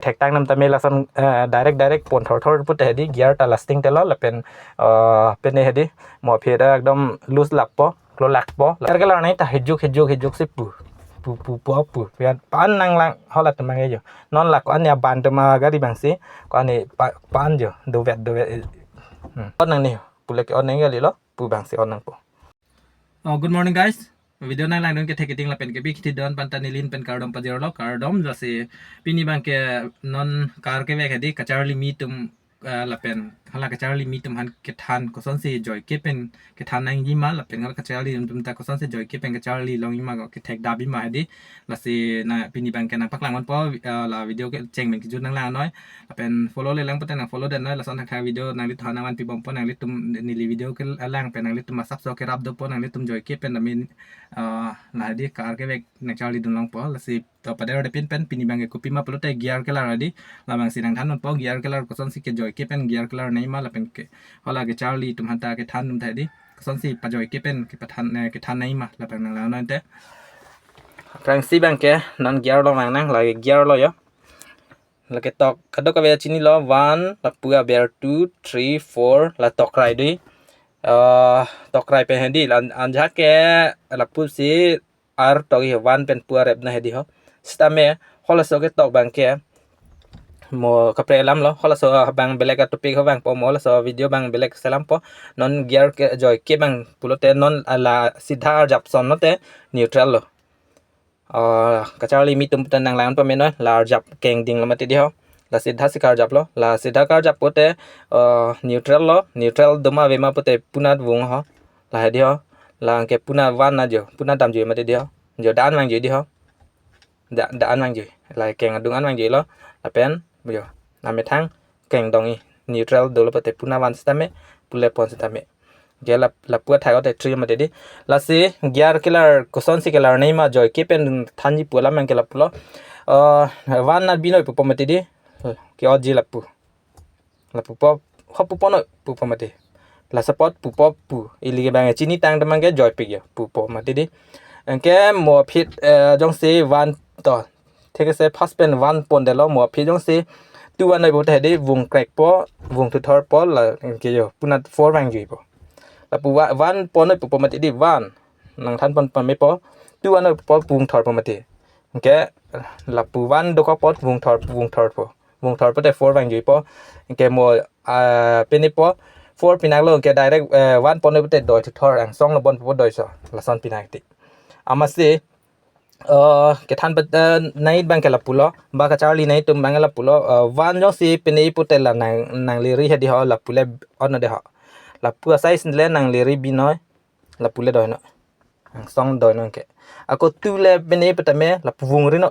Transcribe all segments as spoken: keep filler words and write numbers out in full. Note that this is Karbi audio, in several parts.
Thektang nam tame lason, eh, direct direct pon thor thor pute hedi gear ta lasting telo lapen, eh, pene hedi mo aphi ta ekdom loose lakpo, klo lakpo. Gear kelar nai ta hijuk hijuk hijuk si pu pu pu pu pu. Pian pan nanglang halatum abang ke jo. Non la ko-an ya ban atum agari abangsi ko-an ni pa- pan jo, dovet dovet. Hmm. On nangne, pule ke-on nangji kalilo, pu abangsi on nangpo. Oh, good morning, guys. Video nanglangdun kethek kething lapen kebi kethe don aphan ta neli pen kardom pajirlo, kardom. Lasi pini abang ke non kar kevek hedi kacharli me atum, ah, lapen hala kacharli me atum aphan kethan kosonsi joike pen kethan nangjima lapen hala kacharli atum ta kosonsi joike pen kacharli longjima ko kethek dabima hedi. Lasi na pini abang ke nangpaklang ponpo, ah, la video kecheng pen kejut nanglangnoi. Lapen follow le lang pute nang follow dannoi, lason thakthak video nanglitum aphan nangvanpi bompo, nanglitum neli video kelang pen nanglitum asapso kerap dopo, nanglitum joike pen damin, ah, la hedi kar kevek nangcharlidun longpo. Lasi to pader de pin pen pini abang ke kopima pulote gear kelar hedi. Labangsi nangthan ponpo gear kelar kosonsi kejoike pen gear kelar nangjima lapen ke hala kacharli atum aphan ta kethan atum ta hedi kosonsi pajoike pen kepathan, eh, kethan nangjima lapen nanglangnoi te. Aphrangsi abang ke non gear lo mang nang, lake gear lo jo. Lake tok kadokave chinilo, one, lapu aber two, three, four, la tokrai di. Ah, tokrai pen hedi la an- anjak ke lapusi ar tok i one pen pu arep na hedi ho. Sitame halaso ketok abang ke mo kaprek alam lo, halaso abang belek a topic ho abang po, mo halaso video abang belek selam po. Non gear kejoike abang pulote non la sidha arjap son lote neutral lo. Ah, kacharli me atum pute nanglang pamenoi, la arjap kengding lo mati di ho. La sidha si karjap lo, la sidha karjap pute, ah, neutral lo, neutral doma avema pute punat vung ho. La hedi ho, la anke punat van na jo, punat damjui mati di ho. Jo da-an vangjui di ho. Da da-an vangjui. La keng adung an vangjui lo. Lapen jo, namethang kengdong i, neutral dolo pute punat van sitame, pule pon sitame. Ke la lapu athak ote three mati di. Lasi gear kelar kosonsi kelar nangjima joike pen thanji pu alam abang ke lapulo. Ah, one na binoi pupo mati di. Ke-otji lapu. Lapu po, ho pupo noi pupo mati. La support pupo pu. Ili ke abang chinitang atum abang ke joipik jo, pupo mati di. Anke mo aphi, eh, jongsi one to thekse first pen one pondetlo, mo aphi jongsi two one noi pute hedi vung krek po, vung thuthor po, la anke jo punat four vangjuipo. Lapu wa- one pon noi pupo mati di, one. Nangthan pon pamepo, two one noi pupo vung thor po mati. Anke lapu one dokok po, vung thor, vung thor po. Vung thor pute four vangjuipo. Anke mo, ah, pinipo, four pinaklo, anke direct, eh, one pon noi pute doi thuthor, angsong lo bon pupo doiso. Lason pinak ti. Amatsi, eh, kethan pet, eh, nai abang ke lapulo, ba kacharli nai atum abang ke lapulo, eh, one jongsi pini pute la nang, nangli ri hedi ho, lapu le on de ho. Lapu asai sin le nangli ri binoi, lapu le doinoi. Angsong doinoi anke. Ako two le pini putame lapu vung rinoi.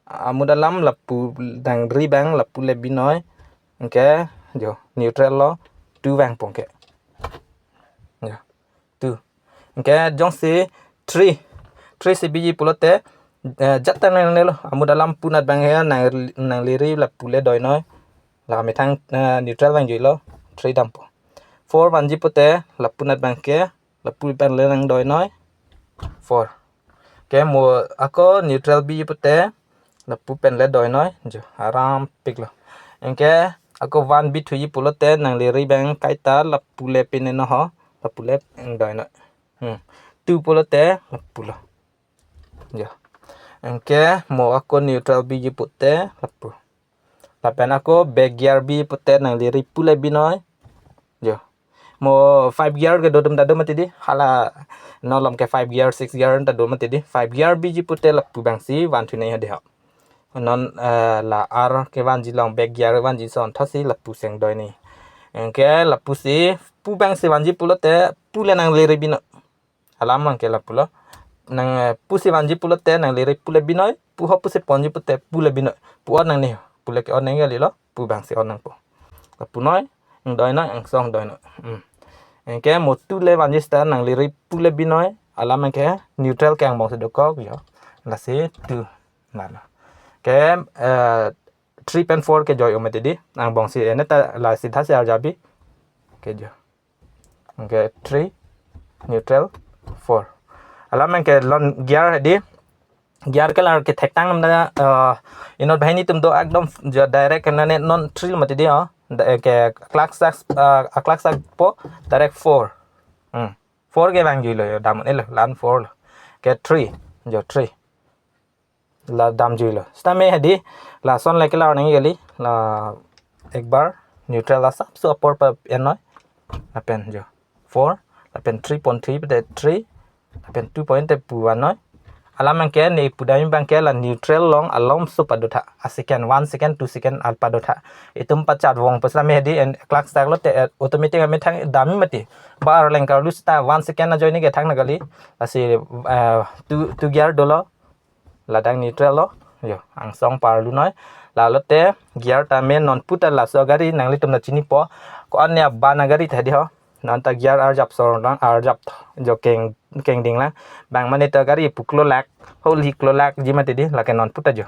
Amut alam lapu nangri abang lapu le binoi. Anke jo neutral lo, two vangpo anke. Jo. Two. Anke jongsi three. Three si biji pulote, eh, jat ta nangnelo. Amut alam punat abang he nang, nangli ri lapu le doinoi. La methang, eh, neutral vangjui lo. Three dampo. Four vanji pute la punat abang ke lapu pen le nangdoinoi. Four. Ke mo ako neutral biji pute lapu pen le doinoi. Jo, arampik lo. Anke ako one bithuji pulote nangli ri abang kaita lapu le pine no ho, lapu le doinoi. Hmm. Two pulote lapu lo. Jo. Anke mo ako neutral biji pute lapu. Lapen ako back gear biji pute nangli ri pu le binoi. Jo. Mo five gear kedo atum ta do mati di. Hala non malom ke five gear, six gear ta do mati di. Five gear biji pute lapu abangsi vanthu nai hedi ho. Non, eh, la ar kevanji along back gear vanji ason thotsi lapu seng doinoi. Anke lapusi pu abangsi vanji pulote pu le nangli ri binoi. Alam abang ke lapulo. Nang, eh, pusi vanji pulote nangli ri pu le binoi, pu ho pusi ponji pute pu le binoi. Pu-ot nangne, pu le ke-on nangji kalilo, pu abangsi on nangpo. Lapu noi, doinoi, angsong doinoi. Hmm. Anke mo two le vanji seta nangli ri pu le binoi, alam abang ke neutral ke angbong si dokok jo. Lasi two. Nalo. Ke, eh, three pen four kejoi-o mati di. Angbong si ene ta la sidha si arjap bi. Ke jo. Anke three, neutral, four. Alam abang ke lon gear hedi. Gear kelar kethek tang nam da, uh, inut banghini atum do ekdom jo direct kana ne non three mati di, oh. Da, eh, ke klak sak, uh, klak sakpo direct four. Hmm. Four ke vangjuilo jo, dam un-elo, la-an four lo. Ke three, jo three. La damjuilo. Sitame hedi, lason le kelar nangji kali, la ek bar neutral la sapso apor pa-en noi. Lapen jo four, lapen three point three pute three, lapen two point te pu van noi. Alam abangke ne pudam abangke la neutral along alomso padotha. A second, one second, two second al padotha. Itum pachat vong pu sitame hedi en klak sak lote, eh, automatic amethang dam mati. Ba arleng karlu sita one second ajoine kethang na kali. Lasi, eh, two, two gear dolo. Ladak neutral lo. Jo, angsong parlu noi. Lalote gear tame non puta laso gari nanglitum na chinipo. Ko-an ne aban agari ta hedi ho. Non ta gear arjap sor lang, arjap jo keng, kengding lang. Bang mane ta gari pu klolak, holi klolak ji mati di, lake non puta jo.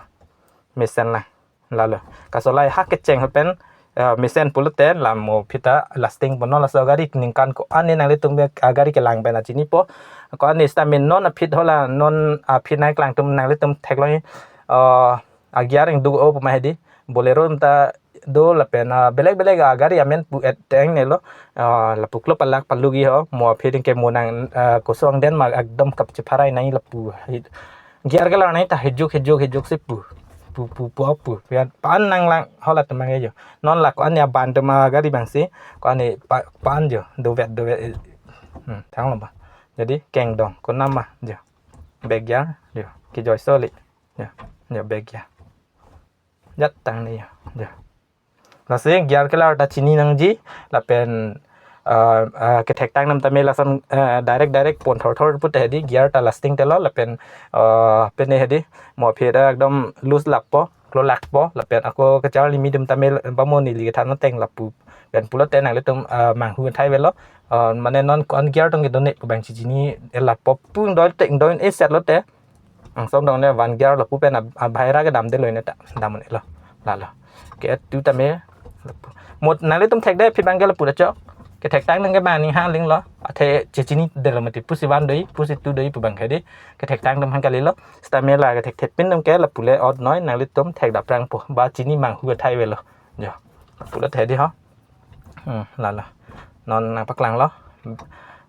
Mesen lang. Lalo. Kasolai ha kecheng ho pen, eh, mesen pulote la mo aphi ta lasting ponlo laso gari ningkan ko-an ne nanglitum ke, ah, gari kelang pen achinipo. Ko-an ne sitame non aphi ho la non aphi nangklang atum nanglitum theklong, eh, a gear ingduk-o puma hedi. Bolero ta do lapen, ah, belek belek, ah, gari amen pu-et teng ne lo, ah, lapu klopalak palugi ho, mo aphi ding ke mo nang, ah, kosong den ma ekdom kapchepharai nai lapu hi. Gear kelar nai ta hijuk hijuk hijuk si pu. Pu pu pu pu. Pian pan nanglang ho latum abang jo. Non la ko-an ne aban atum agari abangsi, ko-an ne pa-, pan jo, dovet dovet, eh, hmm, thang lo ba. Jadi kengdong, konam ma jo. Back gear jo. Kejoi soli. Jo, jo back gear. Jat tang ne jo. Jo. Lasi gear kelar ta chini nangji, lapen, ah, ah, kethek tang nam tame lason, ah, direct direct pon thor thor pute hedi, gear ta lasting telo, lapen, ah, pene hedi, mo aphi ta ekdom loose lappo, klolakpo, lapen ako kacharli mi atum tame bamo neli kethan ateng lapu. Pen pulote nanglitum, ah, manghu thai avelo, ah, mane non ko-an gear tong kedo ne pu abang chichini, eh, lappo pu ingdoi te ingdoi-un-e set lote. Angsong dong ne van gear lapu pen ab-, abhaira kedam de lo ne ta, dam un-elo. Lalo. Ke two tame. Mo nanglitum thekde aphi abangke lapu ta chok. Kethek tang nang ke bang ning hang ling lo. Athe chechini de lo mati pusi one doi, pusi two doi pu abangke di. Kethek tang atum hang kalilo. Sitame la kethek thek pin atum ke lapu le ot noi nanglitum thek daprangpo. Ba chini manghu thai avelo. Jo. Lapu lo the di ho. Hmm, lalo. Non nangpaklanglo.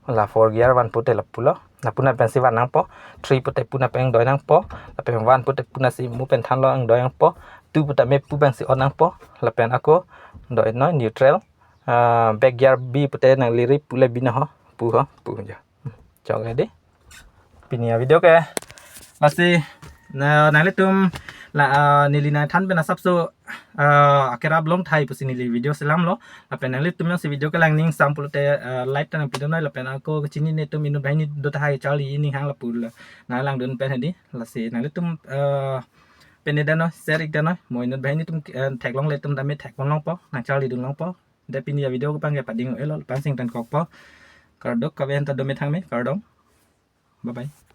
La four gear van pute lapulo. Lapu na pensi van nangpo. Three pute pu na pen ingdoi nangpo. Lapen one pute pu na si mu pen thanlo ingdoi nangpo. Two pute me pu pensi on nangpo. Lapen ako doi noi neutral. Ah, back gear bi pute nangli ri pu le bi na ho. Pu ho, pu jo. Chok hedi. Pini avideo ke lasi na nanglitum la, ah, neli nangthan pen asapso, ah, akerap long thai pusi neli video selam lo. Lapen nanglitum jongsi video kelang ning sam pulote, ah, like ta nangpidun noi lapen ako kachini netum inut banghini do tahai charli ning hang lapu la nanglang dun pen hedi. Lasi nanglitum, ah, pene dano, share ik dano, mo inut banghini atum, ah, theklongle atum tame thek pon longpo, nangcharli dun longpo. De pini avideo ke abangke pading-o-elo, lapen singtan kokpo. Kardom, kave anta dome thangme, kardom. Bye bye.